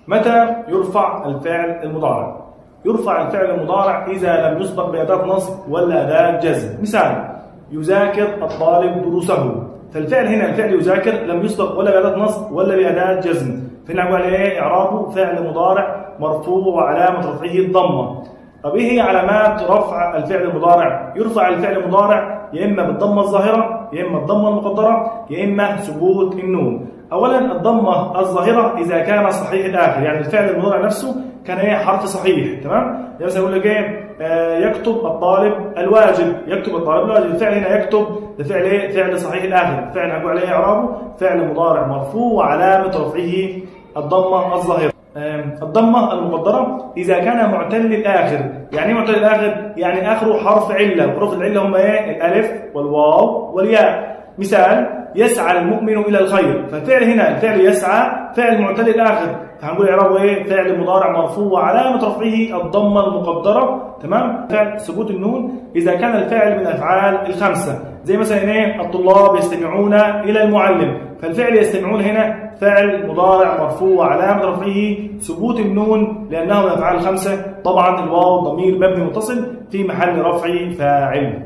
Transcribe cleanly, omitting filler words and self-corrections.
متى يرفع الفعل المضارع؟ يرفع الفعل المضارع إذا لم يسبق بأداة نصب ولا أداة جزم. مثال: يذاكر الطالب دروسه. فالفعل هنا الفعل يذاكر لم يسبق ولا بأداة نصب ولا بأداة جزم، فهنا نقول عليه إعرابه فعل مضارع مرفوع وعلامة رفعه الضمة. طب إيه هي علامات رفع الفعل المضارع؟ يرفع الفعل المضارع يا إما بالضمة الظاهرة يا إما الضمة المقدرة يا إما ثبوت النون. أولا الضمة الظاهرة إذا كان صحيح الآخر، يعني الفعل المضارع نفسه كان إيه حرف صحيح، تمام؟ مثلا يقول لك إيه يكتب الطالب الواجب، يكتب الطالب الواجب، الفعل هنا يكتب ده فعل إيه؟ فعل صحيح الآخر، فعل هنقول عليه إعرابه فعل مضارع مرفوع وعلامة رفعه الضمة الظاهرة. الضمة المقدرة إذا كان معتل الآخر. يعني إيه معتل الآخر؟ يعني آخره حرف علة، وحروف العلة هم إيه؟ الألف والواو والياء. مثال: يسعى المؤمن إلى الخير، فالفعل هنا الفعل يسعى فعل معتل الآخر، فهنقول إعرابه إيه؟ فعل مضارع مرفوع وعلامة رفعه الضمة المقدرة، تمام؟ فعل ثبوت النون إذا كان الفاعل من أفعال الخمسة، زي مثلا إيه؟ الطلاب يستمعون إلى المعلم، فالفعل يستمعون هنا فعل مضارع مرفوع وعلامة رفعه ثبوت النون لأنه من أفعال الخمسة. طبعا الواو ضمير مبني متصل في محل رفع فاعل.